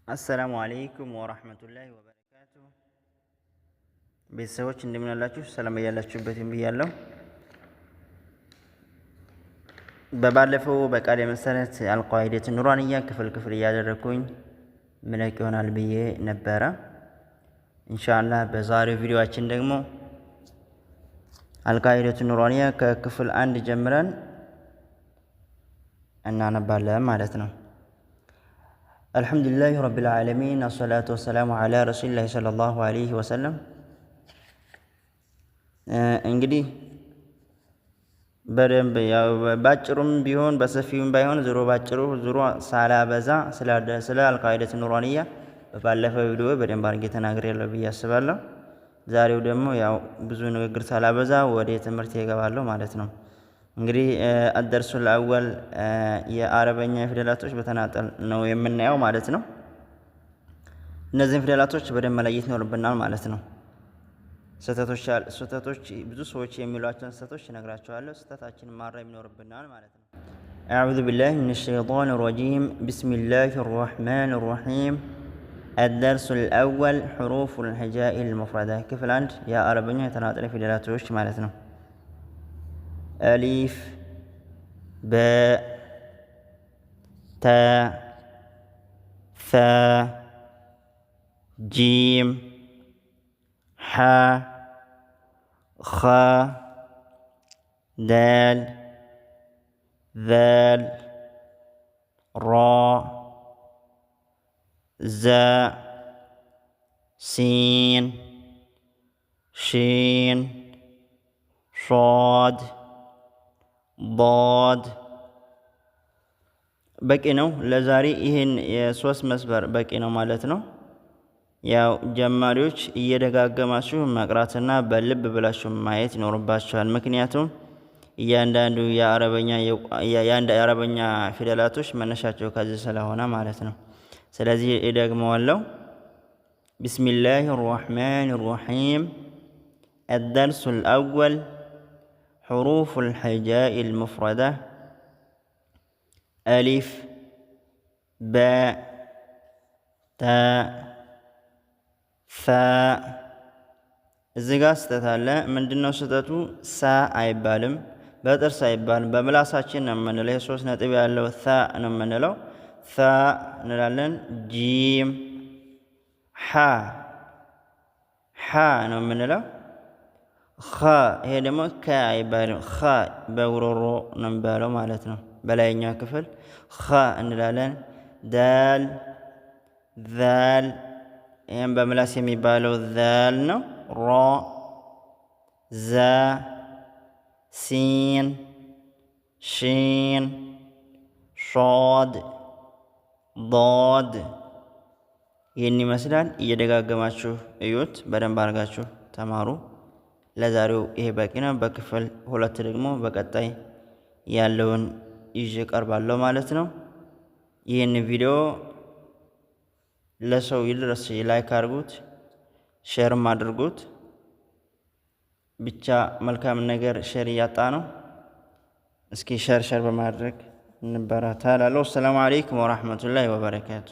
السلام عليكم ورحمة الله وبركاته። ቤተሰቦች እንደምን አላችሁ? ሰላም እያላችሁበት ብያለሁ። በባለፈው በቃል መሰረት القاعدة النورانية ክፍል ክፍል እያደረግኩኝ ምለቅ ይሆናል ብዬ ነበረ። ኢንሻአላህ በዛሬው ቪዲዮአችን ደግሞ القاعدة النورانية ከክፍል አንድ ጀምረን እናነባለን ማለት ነው። الحمد لله رب العالمين الصلاة والسلام على رسول الله صلى الله عليه وسلم። እንግዲህ በደንብ ያው ባጭሩም ቢሆን በሰፊውም ባይሆን ዞሮ ባጭሩ ዞሮ ሳላበዛ ስለ القاعدة النورانية በባለፈው ቪዲዮ በደንብ አድርጌ ተናግሬያለሁ ብዬ አስባለሁ። ዛሬው ደግሞ ያው ብዙ ንግግር ሳላበዛ ወደ ትምህርት እገባለሁ ማለት ነው። እንግዲህ الدرس الأول የአረበኛ ፊደላቶች በተናጠል ነው የምናየው ማለት ነው። እነዚህን ፊደላቶች በደንብ መለየት ይኖርብናል ማለት ነው። ስህተቶች ብዙ ሰዎች የሚሏቸውን ስህተቶች እነግራቸዋለሁ። ስህተታችንን ማረም ይኖርብናል ማለት ነው። أعوذ بالله من الشيطان الرجيم بسم الله الرحمن الرحيم الدرس الأول حروف الهجاء المفردة ክፍል አንድ የአረበኛ የተናጠል ፊደላቶች ማለት ነው። ألف፣ باء፣ تاء፣ ثاء፣ جيم፣ حاء፣ خاء፣ دال፣ ذال፣ راء፣ زاء፣ سين፣ شين፣ صاد፣ ضاد። በቂ ነው ለዛሬ። ይህን የሶስት መስበር በቂ ነው ማለት ነው። ያው ጀማሪዎች እየደጋገማችሁ መቅራትና በልብ ብላችሁ ማየት ይኖርባችኋል። ምክንያቱም እያንዳንዱ የአረበኛ ፊደላቶች መነሻቸው ከዚህ ስለሆነ ማለት ነው። ስለዚህ እደግመዋለሁ። بسم الله الرحمن الرحيم الدرس الأول حروف الهجاء المفردة ألف، باء، تاء، ثاء። እዚህ ጋር ስህተት አለ። ምንድነው ስህተቱ? ሳ አይባልም፣ በጥርስ አይባልም፣ በምላሳችን ነው የምንለው። ይሄ ሶስት ነጥብ ያለው ታ ነው የምንለው። ታ እንላለን። ጂም፣ ሓ፣ ሓ ነው የምንለው። ኸ፣ ይሄ ደግሞ ከ አይባልም። ኸ በጉሮሮ ነው የሚባለው ማለት ነው። በላይኛው ክፍል ኸ እንላለን። ዳል፣ ዛል፣ ይህም በምላስ የሚባለው ዛል ነው። ሮ፣ ዛ፣ ሲን፣ ሺን፣ ሶድ፣ ዶድ። ይህን ይመስላል። እየደጋገማችሁ እዩት፣ በደንብ አድርጋችሁ ተማሩ። ለዛሬው ይሄ በቂ ነው። በክፍል ሁለት ደግሞ በቀጣይ ያለውን ይዤ እቀርባለሁ ማለት ነው። ይህን ቪዲዮ ለሰው ይድረስ፣ like አድርጉት፣ share ም አድርጉት። ብቻ መልካም ነገር share እያጣ ነው። እስኪ share share በማድረግ እንበረታ እላለሁ። السلام عليكم ورحمة الله وبركاته።